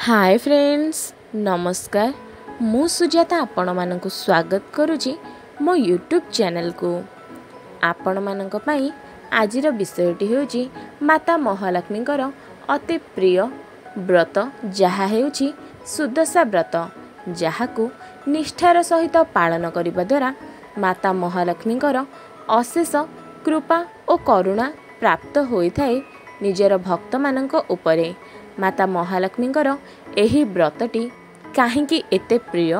ହାଏ friends, ନମସ୍କାର। ମୁଁ ସୁଜାତା ଆପଣମାନଙ୍କୁ ସ୍ୱାଗତ କରୁଛି ମୋ ୟୁଟ୍ୟୁବ୍ ଚ୍ୟାନେଲକୁ। ଆପଣମାନଙ୍କ ପାଇଁ ଆଜିର ବିଷୟଟି ହେଉଛି ମାତା ମହାଲକ୍ଷ୍ମୀଙ୍କର ଅତି ପ୍ରିୟ ବ୍ରତ, ଯାହା ହେଉଛି ସୁଦଶା ବ୍ରତ, ଯାହାକୁ ନିଷ୍ଠାର ସହିତ ପାଳନ କରିବା ଦ୍ୱାରା ମାତା ମହାଲକ୍ଷ୍ମୀଙ୍କର ଅଶେଷ କୃପା ଓ କରୁଣା ପ୍ରାପ୍ତ ହୋଇଥାଏ ନିଜର ଭକ୍ତମାନଙ୍କ ଉପରେ। ମାତା ମହାଲକ୍ଷ୍ମୀଙ୍କର ଏହି ବ୍ରତଟି କାହିଁକି ଏତେ ପ୍ରିୟ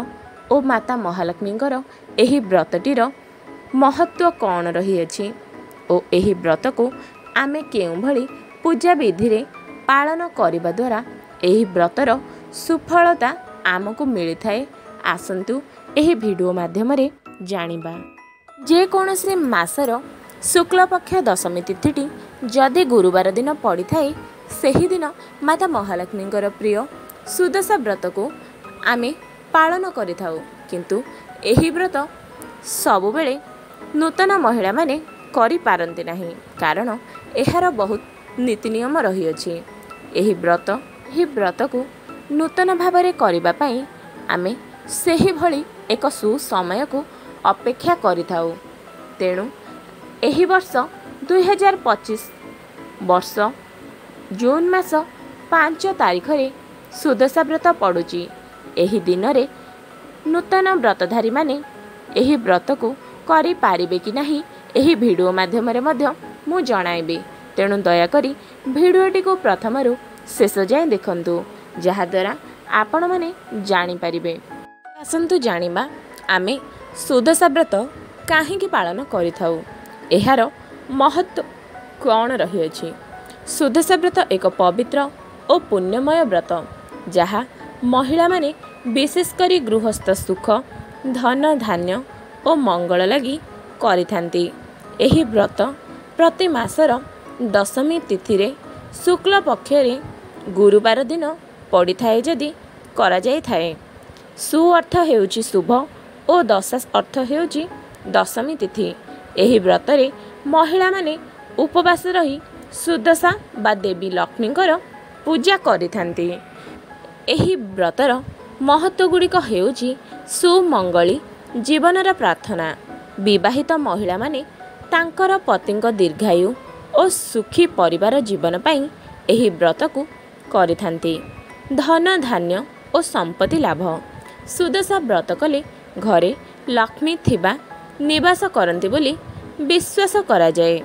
ଓ ମାତା ମହାଲକ୍ଷ୍ମୀଙ୍କର ଏହି ବ୍ରତଟିର ମହତ୍ତ୍ୱ କ'ଣ ରହିଅଛି ଓ ଏହି ବ୍ରତକୁ ଆମେ କେଉଁଭଳି ପୂଜା ବିଧିରେ ପାଳନ କରିବା ଦ୍ୱାରା ଏହି ବ୍ରତର ସୁଫଳତା ଆମକୁ ମିଳିଥାଏ, ଆସନ୍ତୁ ଏହି ଭିଡ଼ିଓ ମାଧ୍ୟମରେ ଜାଣିବା। ଯେକୌଣସି ମାସର ଶୁକ୍ଳପକ୍ଷ ଦଶମୀ ତିଥିଟି ଯଦି ଗୁରୁବାର ଦିନ ପଡ଼ିଥାଏ, ସେହିଦିନ ମାତା ମହାଲକ୍ଷ୍ମୀଙ୍କର ପ୍ରିୟ ସୁଦଶା ବ୍ରତକୁ ଆମେ ପାଳନ କରିଥାଉ। କିନ୍ତୁ ଏହି ବ୍ରତ ସବୁବେଳେ ନୂତନ ମହିଳାମାନେ କରିପାରନ୍ତି ନାହିଁ, କାରଣ ଏହାର ବହୁତ ନୀତି ନିୟମ ରହିଅଛି। ଏହି ବ୍ରତକୁ ନୂତନ ଭାବରେ କରିବା ପାଇଁ ଆମେ ସେହିଭଳି ଏକ ସୁସମୟକୁ ଅପେକ୍ଷା କରିଥାଉ। ତେଣୁ ଏହି ବର୍ଷ 2025 ବର୍ଷ ଜୁନ୍ ମାସ 5 ତାରିଖରେ ସୁଦଶା ବ୍ରତ ପଡ଼ୁଛି। ଏହି ଦିନରେ ନୂତନ ବ୍ରତଧାରୀମାନେ ଏହି ବ୍ରତକୁ କରିପାରିବେ କି ନାହିଁ, ଏହି ଭିଡ଼ିଓ ମାଧ୍ୟମରେ ମଧ୍ୟ ମୁଁ ଜଣାଇବି। ତେଣୁ ଦୟାକରି ଭିଡ଼ିଓଟିକୁ ପ୍ରଥମରୁ ଶେଷ ଯାଏଁ ଦେଖନ୍ତୁ, ଯାହାଦ୍ୱାରା ଆପଣମାନେ ଜାଣିପାରିବେ। ଆସନ୍ତୁ ଜାଣିବା ଆମେ ସୁଦଶା ବ୍ରତ କାହିଁକି ପାଳନ କରିଥାଉ, ଏହାର ମହତ୍ତ୍ୱ କ'ଣ ରହିଅଛି। ସୁଦଶା ବ୍ରତ ଏକ ପବିତ୍ର ଓ ପୁଣ୍ୟମୟ ବ୍ରତ, ଯାହା ମହିଳାମାନେ ବିଶେଷ କରି ଗୃହସ୍ଥ ସୁଖ, ଧନ ଧାନ୍ୟ ଓ ମଙ୍ଗଳ ଲାଗି କରିଥାନ୍ତି। ଏହି ବ୍ରତ ପ୍ରତି ମାସର ଦଶମୀ ତିଥିରେ ଶୁକ୍ଳ ପକ୍ଷରେ ଗୁରୁବାର ଦିନ ପଡ଼ିଥାଏ ଯଦି କରାଯାଇଥାଏ। ସୁ ଅର୍ଥ ହେଉଛି ଶୁଭ ଓ ଦଶା ଅର୍ଥ ହେଉଛି ଦଶମୀ ତିଥି। ଏହି ବ୍ରତରେ ମହିଳାମାନେ ଉପବାସ ରହି ସୁଦଶା ବା ଦେବୀ ଲକ୍ଷ୍ମୀଙ୍କର ପୂଜା କରିଥାନ୍ତି। ଏହି ବ୍ରତର ମହତ୍ତ୍ୱ ଗୁଡ଼ିକ ହେଉଛି ସୁମଙ୍ଗଳୀ ଜୀବନର ପ୍ରାର୍ଥନା। ବିବାହିତ ମହିଳାମାନେ ତାଙ୍କର ପତିଙ୍କ ଦୀର୍ଘାୟୁ ଓ ସୁଖୀ ପରିବାର ଜୀବନ ପାଇଁ ଏହି ବ୍ରତକୁ କରିଥାନ୍ତି। ଧନ ଧାନ୍ୟ ଓ ସମ୍ପତ୍ତି ଲାଭ। ସୁଦଶା ବ୍ରତ କଲେ ଘରେ ଲକ୍ଷ୍ମୀ ଥିବା ନିବାସ କରନ୍ତି ବୋଲି ବିଶ୍ୱାସ କରାଯାଏ।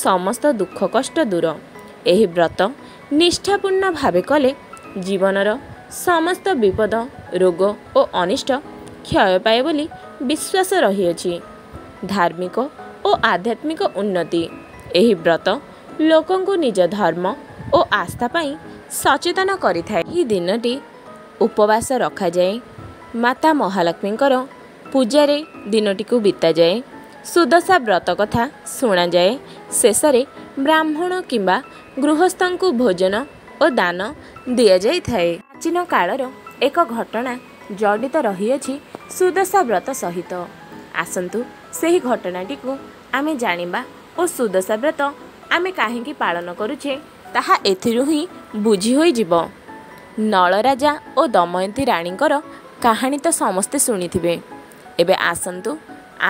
ସମସ୍ତ ଦୁଃଖ କଷ୍ଟ ଦୂର। ଏହି ବ୍ରତ ନିଷ୍ଠାପୂର୍ଣ୍ଣ ଭାବେ କଲେ ଜୀବନର ସମସ୍ତ ବିପଦ, ରୋଗ ଓ ଅନିଷ୍ଟ କ୍ଷୟ ପାଏ ବୋଲି ବିଶ୍ୱାସ ରହିଅଛି। ଧାର୍ମିକ ଓ ଆଧ୍ୟାତ୍ମିକ ଉନ୍ନତି। ଏହି ବ୍ରତ ଲୋକଙ୍କୁ ନିଜ ଧର୍ମ ଓ ଆସ୍ଥା ପାଇଁ ସଚେତନ କରିଥାଏ। ଏହି ଦିନଟି ଉପବାସ ରଖାଯାଏ, ମାତା ମହାଲକ୍ଷ୍ମୀଙ୍କର ପୂଜାରେ ଦିନଟିକୁ ବିତାଯାଏ, ସୁଦଶା ବ୍ରତ କଥା ଶୁଣାଯାଏ, ଶେଷରେ ବ୍ରାହ୍ମଣ କିମ୍ବା ଗୃହସ୍ଥଙ୍କୁ ଭୋଜନ ଓ ଦାନ ଦିଆଯାଇଥାଏ। ପ୍ରାଚୀନ କାଳର ଏକ ଘଟଣା ଜଡ଼ିତ ରହିଅଛି ସୁଦଶା ବ୍ରତ ସହିତ। ଆସନ୍ତୁ ସେହି ଘଟଣାଟିକୁ ଆମେ ଜାଣିବା ଓ ସୁଦଶା ବ୍ରତ ଆମେ କାହିଁକି ପାଳନ କରୁଛେ ତାହା ଏଥିରୁ ହିଁ ବୁଝି ହୋଇଯିବ। ନଳରାଜା ଓ ଦମୟନ୍ତୀ ରାଣୀଙ୍କର କାହାଣୀ ତ ସମସ୍ତେ ଶୁଣିଥିବେ। ଏବେ ଆସନ୍ତୁ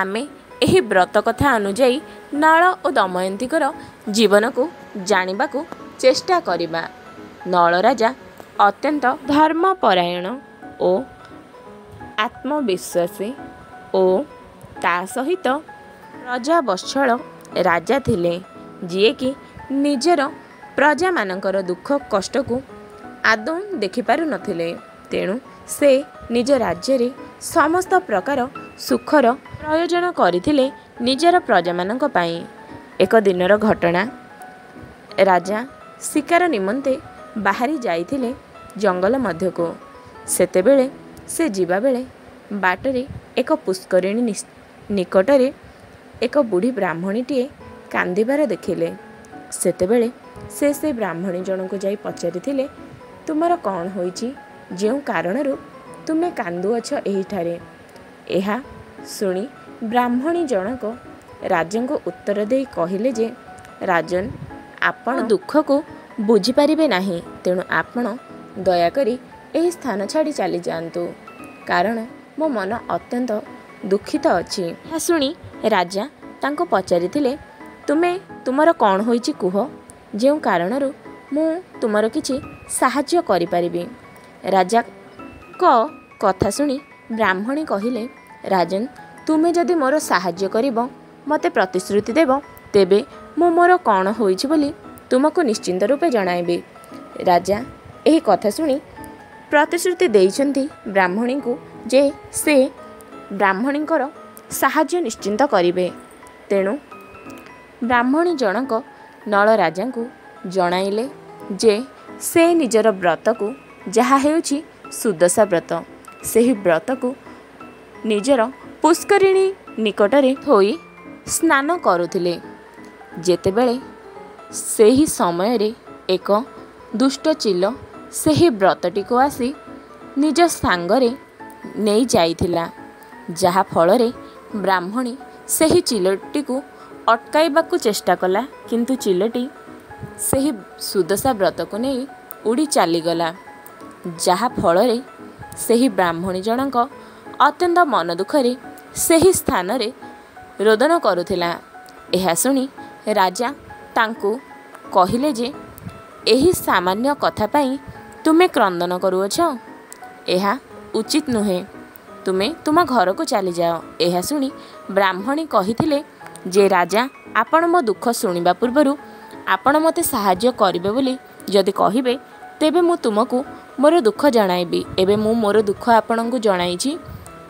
ଆମେ ଏହି ବ୍ରତ କଥା ଅନୁଯାୟୀ ନଳ ଓ ଦମୟନ୍ତୀଙ୍କର ଜୀବନକୁ ଜାଣିବାକୁ ଚେଷ୍ଟା କରିବା। ନଳରାଜା ଅତ୍ୟନ୍ତ ଧର୍ମପରାୟଣ ଓ ଆତ୍ମବିଶ୍ୱାସୀ ଓ ତା ସହିତ ପ୍ରଜାବତ୍ସଳ ରାଜା ଥିଲେ, ଯିଏକି ନିଜର ପ୍ରଜାମାନଙ୍କର ଦୁଃଖ କଷ୍ଟକୁ ଆଦୌ ଦେଖିପାରୁନଥିଲେ। ତେଣୁ ସେ ନିଜ ରାଜ୍ୟରେ ସମସ୍ତ ପ୍ରକାର ସୁଖର ପ୍ରୟୋଜନ କରିଥିଲେ ନିଜର ପ୍ରଜାମାନଙ୍କ ପାଇଁ। ଏକ ଦିନର ଘଟଣା, ରାଜା ଶିକାର ନିମନ୍ତେ ବାହାରି ଯାଇଥିଲେ ଜଙ୍ଗଲ ମଧ୍ୟକୁ। ସେତେବେଳେ ସେ ଯିବାବେଳେ ବାଟରେ ଏକ ପୁଷ୍କରିଣୀ ନିକଟରେ ଏକ ବୁଢ଼ୀ ବ୍ରାହ୍ମଣୀଟିଏ କାନ୍ଦିବାର ଦେଖିଲେ। ସେତେବେଳେ ସେ ସେ ବ୍ରାହ୍ମଣୀ ଜଣଙ୍କୁ ଯାଇ ପଚାରିଥିଲେ, ତୁମର କ'ଣ ହୋଇଛି, ଯେଉଁ କାରଣରୁ ତୁମେ କାନ୍ଦୁଅଛ ଏହିଠାରେ? ଏହା ଶୁଣି ବ୍ରାହ୍ମଣୀ ଜଣକ ରାଜାଙ୍କୁ ଉତ୍ତର ଦେଇ କହିଲେ ଯେ, ରାଜନ, ଆପଣ ଦୁଃଖକୁ ବୁଝିପାରିବେ ନାହିଁ, ତେଣୁ ଆପଣ ଦୟାକରି ଏହି ସ୍ଥାନ ଛାଡ଼ି ଚାଲିଯାଆନ୍ତୁ, କାରଣ ମୋ ମନ ଅତ୍ୟନ୍ତ ଦୁଃଖିତ ଅଛି। ଏହା ଶୁଣି ରାଜା ତାଙ୍କୁ ପଚାରିଥିଲେ, ତୁମେ ତୁମର କ'ଣ ହୋଇଛି କୁହ, ଯେଉଁ କାରଣରୁ ମୁଁ ତୁମର କିଛି ସାହାଯ୍ୟ କରିପାରିବି। ରାଜାଙ୍କ କଥା ଶୁଣି ବ୍ରାହ୍ମଣୀ କହିଲେ, ରାଜନ, ତୁମେ ଯଦି ମୋର ସାହାଯ୍ୟ କରିବ, ମୋତେ ପ୍ରତିଶ୍ରୁତି ଦେବ, ତେବେ ମୁଁ ମୋର କ'ଣ ହୋଇଛି ବୋଲି ତୁମକୁ ନିଶ୍ଚିନ୍ତ ରୂପେ ଜଣାଇବି। ରାଜା ଏହି କଥା ଶୁଣି ପ୍ରତିଶ୍ରୁତି ଦେଇଛନ୍ତି ବ୍ରାହ୍ମଣୀଙ୍କୁ ଯେ ସେ ବ୍ରାହ୍ମଣୀଙ୍କର ସାହାଯ୍ୟ ନିଶ୍ଚିନ୍ତ କରିବେ। ତେଣୁ ବ୍ରାହ୍ମଣୀ ଜଣକ ନଳ ରାଜାଙ୍କୁ ଜଣାଇଲେ ଯେ ସେ ନିଜର ବ୍ରତକୁ, ଯାହା ହେଉଛି ସୁଦଶା ବ୍ରତ, ସେହି ବ୍ରତକୁ ନିଜର ପୁଷ୍କରିଣୀ ନିକଟରେ ଥୋଇ ସ୍ନାନ କରୁଥିଲେ। ଯେତେବେଳେ ସେହି ସମୟରେ ଏକ ଦୁଷ୍ଟ ଚିଲ ସେହି ବ୍ରତଟିକୁ ଆସି ନିଜ ସାଙ୍ଗରେ ନେଇ ଯାଇଥିଲା, ଯାହାଫଳରେ ବ୍ରାହ୍ମଣୀ ସେହି ଚିଲଟିକୁ ଅଟକାଇବାକୁ ଚେଷ୍ଟା କଲା, କିନ୍ତୁ ଚିଲଟି ସେହି ସୁଦଶା ବ୍ରତକୁ ନେଇ ଉଡ଼ି ଚାଲିଗଲା। ଯାହାଫଳରେ ସେହି ବ୍ରାହ୍ମଣୀ ଜଣକ ଅତ୍ୟନ୍ତ ମନ ଦୁଃଖରେ ସେହି ସ୍ଥାନରେ ରୋଦନ କରୁଥିଲା। ଏହା ଶୁଣି ରାଜା ତାଙ୍କୁ କହିଲେ ଯେ ଏହି ସାମାନ୍ୟ କଥା ପାଇଁ ତୁମେ କ୍ରନ୍ଦନ କରୁଅଛ, ଏହା ଉଚିତ ନୁହେଁ, ତୁମେ ତୁମ ଘରକୁ ଚାଲିଯାଅ। ଏହା ଶୁଣି ବ୍ରାହ୍ମଣୀ କହିଥିଲେ ଯେ ରାଜା, ଆପଣ ମୋ ଦୁଃଖ ଶୁଣିବା ପୂର୍ବରୁ ଆପଣ ମୋତେ ସାହାଯ୍ୟ କରିବେ ବୋଲି ଯଦି କହିବେ, ତେବେ ମୁଁ ତୁମକୁ ମୋର ଦୁଃଖ ଜଣାଇବି। ଏବେ ମୁଁ ମୋର ଦୁଃଖ ଆପଣଙ୍କୁ ଜଣାଇଛି,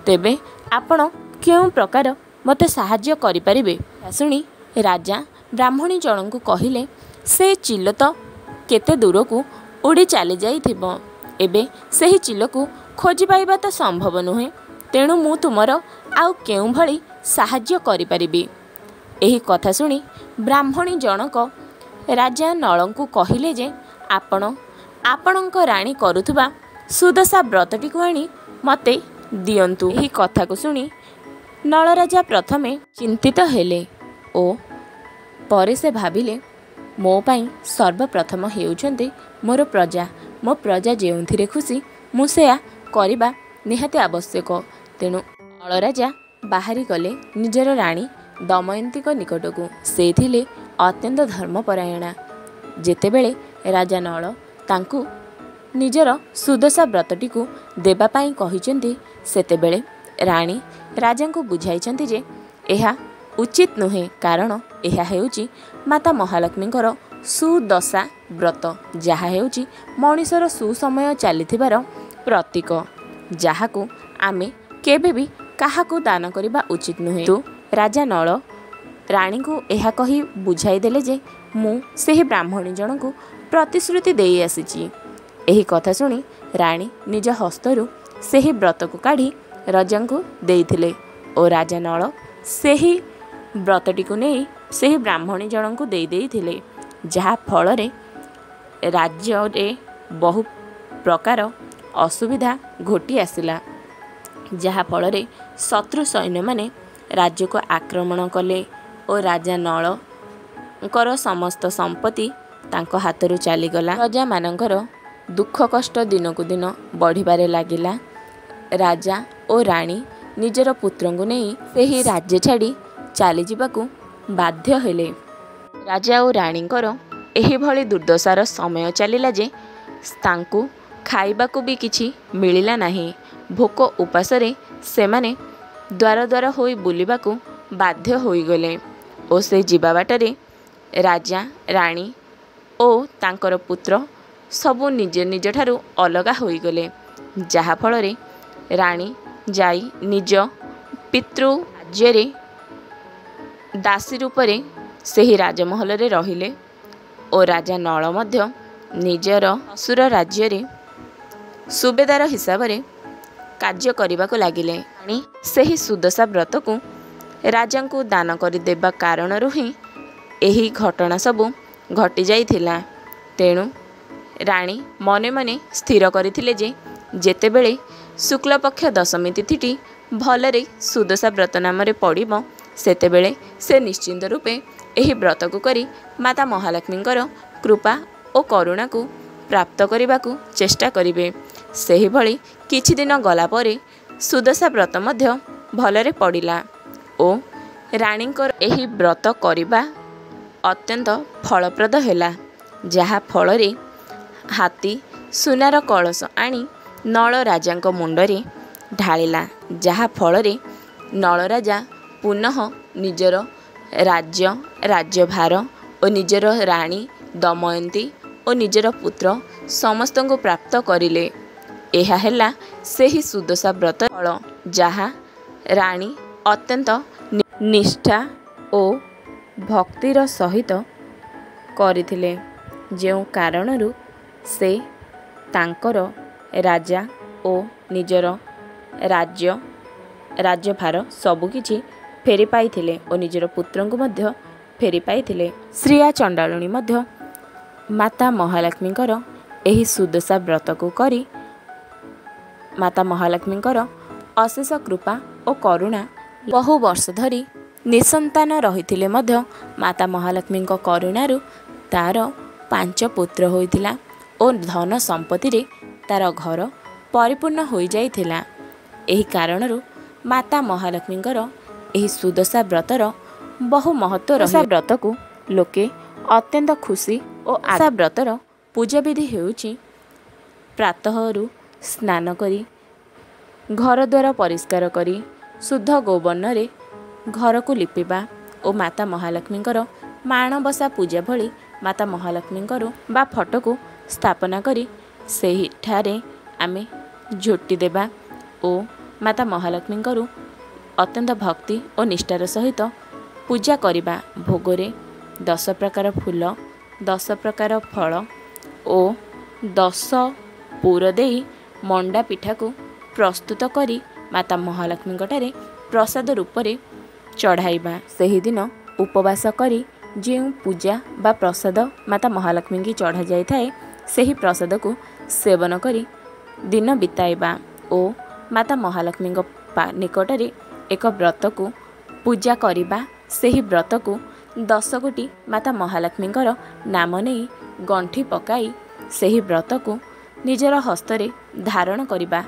ତେବେ ଆପଣ କେଉଁ ପ୍ରକାର ମୋତେ ସାହାଯ୍ୟ କରିପାରିବେ? ଏହା ଶୁଣି ରାଜା ବ୍ରାହ୍ମଣୀ ଜଣଙ୍କୁ କହିଲେ, ସେ ଚିଲ ତ କେତେ ଦୂରକୁ ଉଡ଼ି ଚାଲିଯାଇଥିବ, ଏବେ ସେହି ଚିଲକୁ ଖୋଜି ପାଇବା ତ ସମ୍ଭବ ନୁହେଁ, ତେଣୁ ମୁଁ ତୁମର ଆଉ କେଉଁଭଳି ସାହାଯ୍ୟ କରିପାରିବି? ଏହି କଥା ଶୁଣି ବ୍ରାହ୍ମଣୀ ଜଣକ ରାଜା ନଳଙ୍କୁ କହିଲେ ଯେ ଆପଣ ଆପଣଙ୍କ ରାଣୀ କରୁଥିବା ସୁଦଶା ବ୍ରତଟିକୁ ଆଣି ମୋତେ ଦିଅନ୍ତୁ। ଏହି କଥାକୁ ଶୁଣି ନଳରାଜା ପ୍ରଥମେ ଚିନ୍ତିତ ହେଲେ ଓ ପରେ ସେ ଭାବିଲେ, ମୋ ପାଇଁ ସର୍ବପ୍ରଥମ ହେଉଛନ୍ତି ମୋର ପ୍ରଜା। ମୋ ପ୍ରଜା ଯେଉଁଥିରେ ଖୁସି ମୁଁ ସେୟା କରିବା ନିହାତି ଆବଶ୍ୟକ। ତେଣୁ ନଳରାଜା ବାହାରି ଗଲେ ନିଜର ରାଣୀ ଦମୟନ୍ତୀଙ୍କ ନିକଟକୁ। ସେ ଥିଲେ ଅତ୍ୟନ୍ତ ଧର୍ମପରାୟଣା। ଯେତେବେଳେ ରାଜା ନଳ ତାଙ୍କୁ ନିଜର ସୁଦଶା ବ୍ରତଟିକୁ ଦେବା ପାଇଁ କହିଛନ୍ତି, ସେତେବେଳେ ରାଣୀ ରାଜାଙ୍କୁ ବୁଝାଇଛନ୍ତି ଯେ ଏହା ଉଚିତ ନୁହେଁ, କାରଣ ଏହା ହେଉଛି ମାତା ମହାଲକ୍ଷ୍ମୀଙ୍କର ସୁଦଶା ବ୍ରତ, ଯାହା ହେଉଛି ମଣିଷର ସୁସମୟ ଚାଲିଥିବାର ପ୍ରତୀକ, ଯାହାକୁ ଆମେ କେବେ ବି କାହାକୁ ଦାନ କରିବା ଉଚିତ ନୁହେଁ। ତୁ ରାଜା ନଳ ରାଣୀଙ୍କୁ ଏହା କହି ବୁଝାଇଦେଲେ ଯେ ମୁଁ ସେହି ବ୍ରାହ୍ମଣୀ ଜଣଙ୍କୁ ପ୍ରତିଶ୍ରୁତି ଦେଇ ଆସିଛି। ଏହି କଥା ଶୁଣି ରାଣୀ ନିଜ ହସ୍ତରୁ ସେହି ବ୍ରତକୁ କାଢ଼ି ରଜାଙ୍କୁ ଦେଇଥିଲେ ଓ ରାଜା ନଳ ସେହି ବ୍ରତଟିକୁ ନେଇ ସେହି ବ୍ରାହ୍ମଣୀ ଜଣଙ୍କୁ ଦେଇ ଦେଇଥିଲେ, ଯାହା ଫଳରେ ରାଜ୍ୟରେ ବହୁ ପ୍ରକାର ଅସୁବିଧା ଘୋଟି ଆସିଲା, ଯାହାଫଳରେ ଶତ୍ରୁ ସୈନ୍ୟମାନେ ରାଜ୍ୟକୁ ଆକ୍ରମଣ କଲେ ଓ ରାଜା ନଳଙ୍କର ସମସ୍ତ ସମ୍ପତ୍ତି ତାଙ୍କ ହାତରୁ ଚାଲିଗଲା। ପ୍ରଜାମାନଙ୍କର ଦୁଃଖ କଷ୍ଟ ଦିନକୁ ଦିନ ବଢ଼ିବାରେ ଲାଗିଲା। ରାଜା ଓ ରାଣୀ ନିଜର ପୁତ୍ରଙ୍କୁ ନେଇ ସେହି ରାଜ୍ୟ ଛାଡ଼ି ଚାଲିଯିବାକୁ ବାଧ୍ୟ ହେଲେ। ରାଜା ଓ ରାଣୀଙ୍କର ଏହିଭଳି ଦୁର୍ଦ୍ଦଶାର ସମୟ ଚାଲିଲା ଯେ ତାଙ୍କୁ ଖାଇବାକୁ ବି କିଛି ମିଳିଲା ନାହିଁ। ଭୋକ ଉପାସରେ ସେମାନେ ଦ୍ୱାର ଦ୍ୱାର ହୋଇ ବୁଲିବାକୁ ବାଧ୍ୟ ହୋଇଗଲେ ଓ ସେ ଯିବା ବାଟରେ ରାଜା, ରାଣୀ ଓ ତାଙ୍କର ପୁତ୍ର ସବୁ ନିଜ ନିଜଠାରୁ ଅଲଗା ହୋଇଗଲେ, ଯାହାଫଳରେ ରାଣୀ ଯାଇ ନିଜ ପିତୃ ରାଜ୍ୟରେ ଦାସୀ ରୂପରେ ସେହି ରାଜମହଲରେ ରହିଲେ ଓ ରାଜା ନଳ ମଧ୍ୟ ନିଜର ଶ୍ୱଶୁର ରାଜ୍ୟରେ ସୁବେଦାର ହିସାବରେ କାର୍ଯ୍ୟ କରିବାକୁ ଲାଗିଲେ। ରାଣୀ ସେହି ସୁଦଶା ବ୍ରତକୁ ରାଜାଙ୍କୁ ଦାନ କରିଦେବା କାରଣରୁ ହିଁ ଏହି ଘଟଣା ସବୁ ଘଟିଯାଇଥିଲା। ତେଣୁ ରାଣୀ ମନେ ମନେ ସ୍ଥିର କରିଥିଲେ ଯେ ଯେତେବେଳେ ଶୁକ୍ଳପକ୍ଷ ଦଶମୀ ତିଥିଟି ଭଲରେ ସୁଦଶା ବ୍ରତ ନାମରେ ପଡ଼ିବ, ସେତେବେଳେ ସେ ନିଶ୍ଚିନ୍ତ ରୂପେ ଏହି ବ୍ରତକୁ କରି ମାତା ମହାଲକ୍ଷ୍ମୀଙ୍କର କୃପା ଓ କରୁଣାକୁ ପ୍ରାପ୍ତ କରିବାକୁ ଚେଷ୍ଟା କରିବେ। ସେହିଭଳି କିଛି ଦିନ ଗଲା ପରେ ସୁଦଶା ବ୍ରତ ମଧ୍ୟ ଭଲରେ ପଡ଼ିଲା ଓ ରାଣୀଙ୍କର ଏହି ବ୍ରତ କରିବା ଅତ୍ୟନ୍ତ ଫଳପ୍ରଦ ହେଲା, ଯାହା ଫଳରେ ହାତୀ ସୁନାର କଳସ ଆଣି ନଳ ରାଜାଙ୍କ ମୁଣ୍ଡରେ ଢାଳିଲା, ଯାହା ଫଳରେ ନଳରାଜା ପୁନଃ ନିଜର ରାଜ୍ୟ, ରାଜ୍ୟଭାର ଓ ନିଜର ରାଣୀ ଦମୟନ୍ତୀ ଓ ନିଜର ପୁତ୍ର ସମସ୍ତଙ୍କୁ ପ୍ରାପ୍ତ କରିଲେ। ଏହା ହେଲା ସେହି ସୁଦଶା ବ୍ରତ ଫଳ, ଯାହା ରାଣୀ ଅତ୍ୟନ୍ତ ନିଷ୍ଠା ଓ ଭକ୍ତିର ସହିତ କରିଥିଲେ, ଯେଉଁ କାରଣରୁ ସେ ତାଙ୍କର ରାଜା ଓ ନିଜର ରାଜ୍ୟ, ରାଜ୍ୟଭାର ସବୁକିଛି ଫେରି ପାଇଥିଲେ ଓ ନିଜର ପୁତ୍ରଙ୍କୁ ମଧ୍ୟ ଫେରି ପାଇଥିଲେ। ଶ୍ରୀୟା ଚଣ୍ଡାଳୁଣୀ ମଧ୍ୟ ମାତା ମହାଲକ୍ଷ୍ମୀଙ୍କର ଏହି ସୁଦଶା ବ୍ରତକୁ କରି ମାତା ମହାଲକ୍ଷ୍ମୀଙ୍କର ଅଶେଷ କୃପା ଓ କରୁଣା ବହୁ ବର୍ଷ ଧରି ନିଃସନ୍ତାନ ରହିଥିଲେ ମଧ୍ୟ ମାତା ମହାଲକ୍ଷ୍ମୀଙ୍କ କରୁଣାରୁ ତା'ର 5 ପୁତ୍ର ହୋଇଥିଲା ଓ ଧନ ସମ୍ପତ୍ତିରେ ତା'ର ଘର ପରିପୂର୍ଣ୍ଣ ହୋଇଯାଇଥିଲା। ଏହି କାରଣରୁ ମାତା ମହାଲକ୍ଷ୍ମୀଙ୍କର ଏହି ସୁଦଶା ବ୍ରତର ବହୁ ମହତ୍ତ୍ୱ ରହି ବ୍ରତକୁ ଲୋକେ ଅତ୍ୟନ୍ତ ଖୁସି ଓ ଆଶା। ବ୍ରତର ପୂଜାବିଧି ହେଉଛି ପ୍ରାତଃରୁ ସ୍ନାନ କରି ଘରଦ୍ୱାର ପରିଷ୍କାର କରି ଶୁଦ୍ଧ ଗୋବର୍ଣ୍ଣରେ ଘରକୁ ଲିପିବା ଓ ମାତା ମହାଲକ୍ଷ୍ମୀଙ୍କର ମାଣବସା ପୂଜା ଭଳି ମାତା ମହାଲକ୍ଷ୍ମୀଙ୍କର ବା ଫଟୋକୁ ସ୍ଥାପନା କରି ସେହିଠାରେ ଆମେ ଝୋଟି ଦେବା ଓ ମାତା ମହାଲକ୍ଷ୍ମୀଙ୍କର ଅତ୍ୟନ୍ତ ଭକ୍ତି ଓ ନିଷ୍ଠାର ସହିତ ପୂଜା କରିବା। ଭୋଗରେ 10 ପ୍ରକାର ଫୁଲ, 10 ପ୍ରକାର ଫଳ ଓ 10 ପୁର ଦେଇ ମଣ୍ଡା ପିଠାକୁ ପ୍ରସ୍ତୁତ କରି ମାତା ମହାଲକ୍ଷ୍ମୀଙ୍କଠାରେ ପ୍ରସାଦ ରୂପରେ ଚଢ଼ାଇବା। ସେହିଦିନ ଉପବାସ କରି ଯେଉଁ ପୂଜା ବା ପ୍ରସାଦ ମାତା ମହାଲକ୍ଷ୍ମୀଙ୍କୁ ଚଢ଼ାଯାଇଥାଏ, ସେହି ପ୍ରସାଦକୁ ସେବନ କରି ଦିନ ବିତାଇବା ଓ ମାତା ମହାଲକ୍ଷ୍ମୀଙ୍କ ନିକଟରେ ଏକ ବ୍ରତକୁ ପୂଜା କରିବା। ସେହି ବ୍ରତକୁ 10 ଗୋଟି ମାତା ମହାଲକ୍ଷ୍ମୀଙ୍କର ନାମ ନେଇ ଗଣ୍ଠି ପକାଇ ସେହି ବ୍ରତକୁ ନିଜର ହସ୍ତରେ ଧାରଣ କରିବା,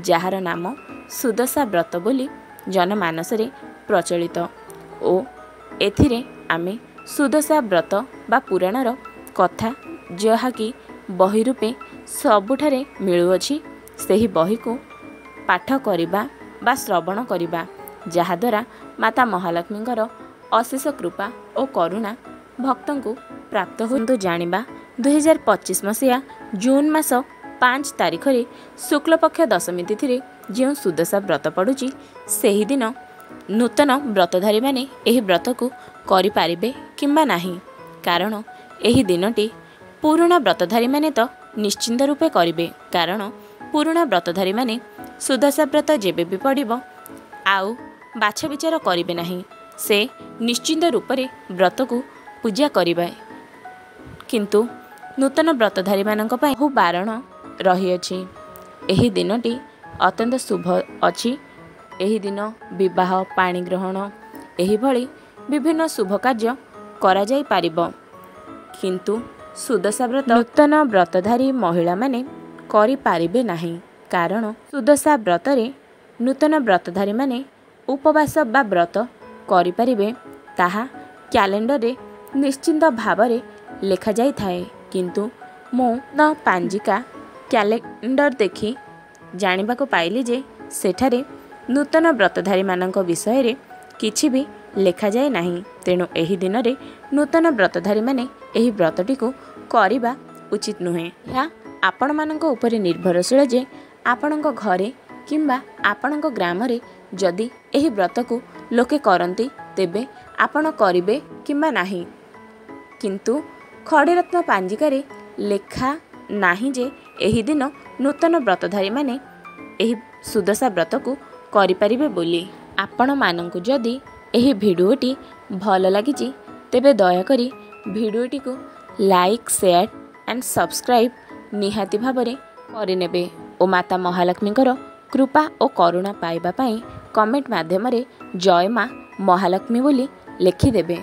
ଯାହାର ନାମ ସୁଦଶା ବ୍ରତ ବୋଲି ଜନମାନସରେ ପ୍ରଚଳିତ। ଓ ଏଥିରେ ଆମେ ସୁଦଶା ବ୍ରତ ବା ପୁରାଣର କଥା, ଯାହାକି ବହି ରୂପେ ସବୁଠାରେ ମିଳୁଅଛି, ସେହି ବହିକୁ ପାଠ କରିବା ବା ଶ୍ରବଣ କରିବା, ଯାହାଦ୍ୱାରା ମାତା ମହାଲକ୍ଷ୍ମୀଙ୍କର ଅଶେଷ କୃପା ଓ କରୁଣା ଭକ୍ତଙ୍କୁ ପ୍ରାପ୍ତ ହୁଅନ୍ତୁ। ଜାଣିବା 2025 ମସିହା ଜୁନ୍ ମାସ 5 ତାରିଖରେ ଶୁକ୍ଳପକ୍ଷ ଦଶମୀ ତିଥିରେ ଯେଉଁ ସୁଦଶା ବ୍ରତ ପଡ଼ୁଛି, ସେହିଦିନ ନୂତନ ବ୍ରତଧାରୀମାନେ ଏହି ବ୍ରତକୁ କରିପାରିବେ କିମ୍ବା ନାହିଁ। କାରଣ ଏହି ଦିନଟି ପୁରୁଣା ବ୍ରତଧାରୀମାନେ ତ ନିଶ୍ଚିନ୍ତ ରୂପେ କରିବେ, କାରଣ ପୁରୁଣା ବ୍ରତଧାରୀମାନେ ସୁଦଶା ବ୍ରତ ଯେବେ ବି ପଡ଼ିବ ଆଉ ବାଛ ବିଚାର କରିବେ ନାହିଁ, ସେ ନିଶ୍ଚିନ୍ତ ରୂପରେ ବ୍ରତକୁ ପୂଜା କରିବେ। କିନ୍ତୁ ନୂତନ ବ୍ରତଧାରୀମାନଙ୍କ ପାଇଁ ବହୁ ବାରଣ ରହିଅଛି। ଏହି ଦିନଟି ଅତ୍ୟନ୍ତ ଶୁଭ ଅଛି। ଏହି ଦିନ ବିବାହ, ପାଣିଗ୍ରହଣ ଏହିଭଳି ବିଭିନ୍ନ ଶୁଭ କାର୍ଯ୍ୟ କରାଯାଇପାରିବ, କିନ୍ତୁ ସୁଦଶା ବ୍ରତ ନୂତନ ବ୍ରତଧାରୀ ମହିଳାମାନେ କରିପାରିବେ ନାହିଁ। କାରଣ ସୁଦଶା ବ୍ରତରେ ନୂତନ ବ୍ରତଧାରୀମାନେ ଉପବାସ ବା ବ୍ରତ କରିପାରିବେ, ତାହା କ୍ୟାଲେଣ୍ଡରରେ ନିଶ୍ଚିନ୍ତ ଭାବରେ ଲେଖାଯାଇଥାଏ। କିନ୍ତୁ ମୁଁ ପାଞ୍ଜିକା କ୍ୟାଲେଣ୍ଡର ଦେଖି ଜାଣିବାକୁ ପାଇଲି ଯେ ସେଠାରେ ନୂତନ ବ୍ରତଧାରୀମାନଙ୍କ ବିଷୟରେ କିଛି ବି ଲେଖାଯାଏ ନାହିଁ। ତେଣୁ ଏହି ଦିନରେ ନୂତନ ବ୍ରତଧାରୀମାନେ ଏହି ବ୍ରତଟିକୁ କରିବା ଉଚିତ ନୁହେଁ। ଏହା ଆପଣମାନଙ୍କ ଉପରେ ନିର୍ଭରଶୀଳ ଯେ ଆପଣଙ୍କ ଘରେ କିମ୍ବା ଆପଣଙ୍କ ଗ୍ରାମରେ ଯଦି ଏହି ବ୍ରତକୁ ଲୋକେ କରନ୍ତି, ତେବେ ଆପଣ କରିବେ କିମ୍ବା ନାହିଁ। କିନ୍ତୁ ଖଡ଼ିରତ୍ନ ପାଞ୍ଜିକାରେ ଲେଖା ନାହିଁ ଯେ ଏହି ଦିନ ନୂତନ ବ୍ରତଧାରୀମାନେ ଏହି ସୁଦଶା ବ୍ରତକୁ କରିପାରିବେ ବୋଲି। ଆପଣମାନଙ୍କୁ ଯଦି ଏହି ଭିଡ଼ିଓଟି ଭଲ ଲାଗିଛି, ତେବେ ଦୟାକରି ଭିଡ଼ିଓଟିକୁ ଲାଇକ୍, ସେୟାର ଆଣ୍ଡ ସବସ୍କ୍ରାଇବ୍ ନିହାତି ଭାବରେ କରିନେବେ ଓ ମାତା ମହାଲକ୍ଷ୍ମୀଙ୍କର କୃପା ଓ କରୁଣା ପାଇବା ପାଇଁ କମେଣ୍ଟ ମାଧ୍ୟମରେ ଜୟ ମା ମହାଲକ୍ଷ୍ମୀ ବୋଲି ଲେଖିଦେବେ।